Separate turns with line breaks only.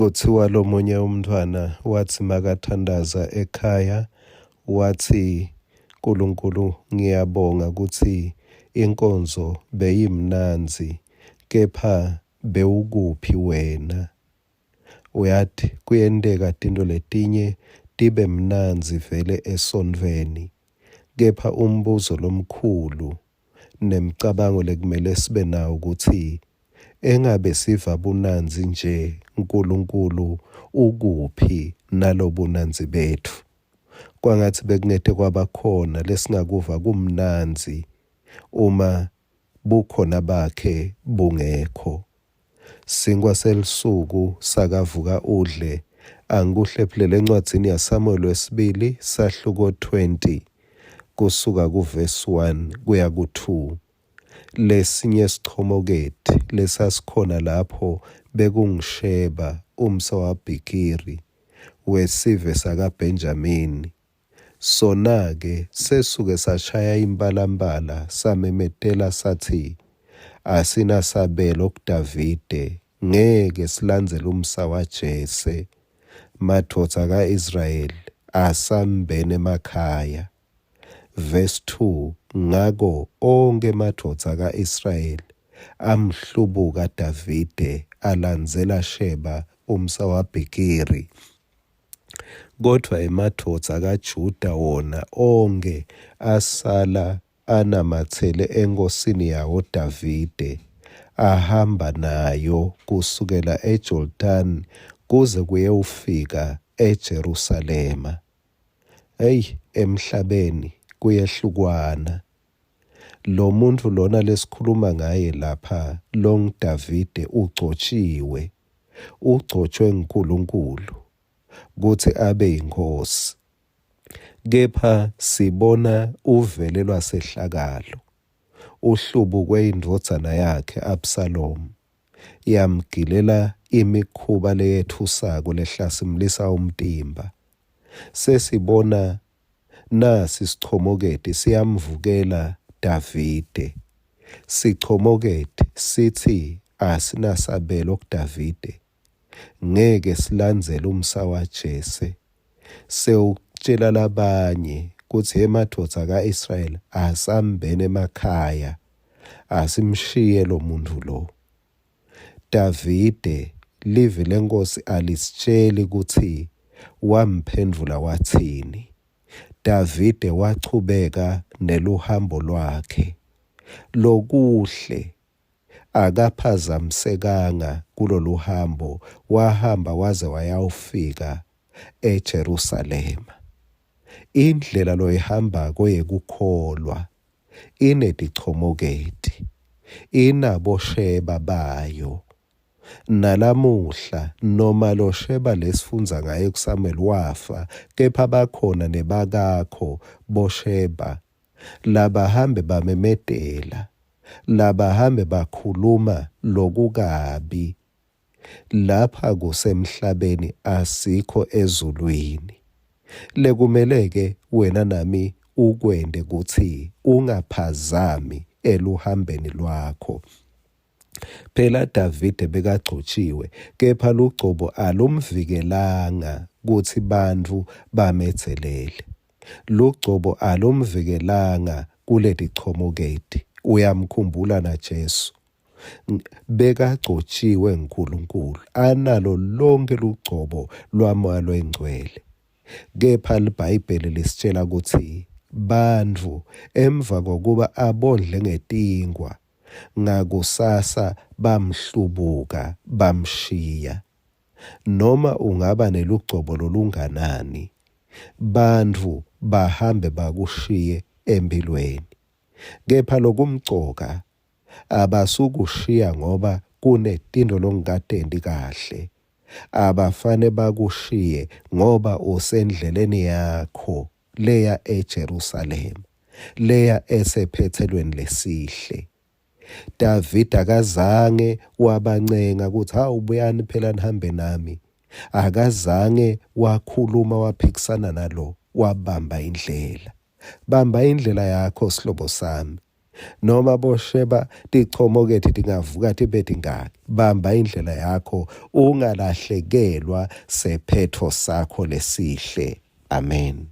Kutsiwa lomunye umntfwana watsi makathandaza ekhaya watsi, Nkulunkulu ngiyabonga kutsi inkonzo beyimnandzi kepha bewukuphi wena? Uyati kuyenteka tintfo letinye tibe mnandzi vele esontfweni kepha umbuzo lomkhulu nemcabango lekumele sibe nawo kutsi engabe siva bunandzi nje Nkulunkulu ukuphi nalobunandzi betfu. Kwangatsi bekungete kwabakhona lesingakuva kumnandzi uma bukhona bakhe bungekho. Sinkwa selusuku sakavuka udle angikuhlephulele encwadzini yaSamuel wesibili sahluko 20 kusuka kuvesi 1 kuya ku-2. Lesinye sichomoketi lesasikhona lapho bekunguSheba, umsa waBikiri, wesive sakaBhenjamini. Sona-ke sesuke sashaya impalampala samemetela satsi, Asinasabelo kuDavide, ngeke silandzele umsa waJese. Madvodza ka-Israyeli, asambeni emakhaya. Verse 2 Ngako onkhe emadvodza aka-Israyeli amhlubuka Davide alandzela Sheba umsa waBikiri. Kodvwa emadvodza akaJuda wona onkhe asala anamatsele enkhosini yawo Davide, ahamba nayo kusukela eJordani kuze kuyewufika eJerusalema. Eyi emhlabeni kuyehlukwana. Lomuntfu lona lesikhuluma ngaye lapha longuDavide ugcotjiwe, ugcotjwe nguNkulunkulu kutsi abe yinkhosi. Kepha sibona uvelelwa sehlakalo, uhlubukwe indvodzana yakhe Absalomu, yamgilela imikhuba leyetfusako lehlasimulisa umtimba. Sesibona nasi sichomoketi siyamvukela Davide. Sichomoketi sitsi asinasabelo kuDavide, ngeke silandzele umsa waJese. Sewutjela labanye kutsi emadvodza ka-Israyeli asambene emakhaya, asimshiye lo muntfu lo. Davide, livi leNkhosi alisitjeli kutsi wamphendvula watsini. Davide wachubeka neluhambo lwakhe. Lokuhle, akaphazamisekanga kuloluhambo, wahamba waze wayawufika eJerusalema. Indlela loyihambako yekukholwa inetichomoketi, inabosheba bayo. Nalamuhla noma losheba lesifundza ngaye kuSamuel wafa, kepha bakhona nebakakho bosheba labahambe bamemetela, labahambe bakhuluma lokukabi. Lapha kusemhlabeni asikho ezulwini. Lekumele-ke wena nami ukwente kutsi ungaphazami eluhambeni lwakho. Phela Davide bekagcotjiwe, kepha lugcobo alumvikelanga kutsi bantfu bamedzelele. Lugcobo alumvikelanga kuletichomoketi. Uyamkhumbula naJesu. Bekagcotjiwe nguNkulunkulu, analo lonkhe lugcobo lwaMoya loyiNgcwele. Kepha liBhayibheli lisitjela kutsi bantfu emva kokuba abondle ngetinkwa, ngakusasa bamhlubuka bamshiya. Noma ungaba nelugcobo lolunganani, bantfu bahambe bakushiye emphilweni. Kepha lokumcoka Abasukushiya ngoba kunetintfo longatenti kahle. Abafane bakushiye ngoba usendleleni yakho leya eJerusalema, leya esephetselweni lesihle. Davide akazange wabancenga kutsi hawu buyani phela nihambe nami. Akazange wakhuluma waphikisana nalo, wabamba indlela. Bamba indlela yakho sihlobo sami. Noma bosheba tichomokethi tingavuka tibe tingaki, bamba indlela yakho ungalahlekelwa sephetho sakho lesihle. Amen.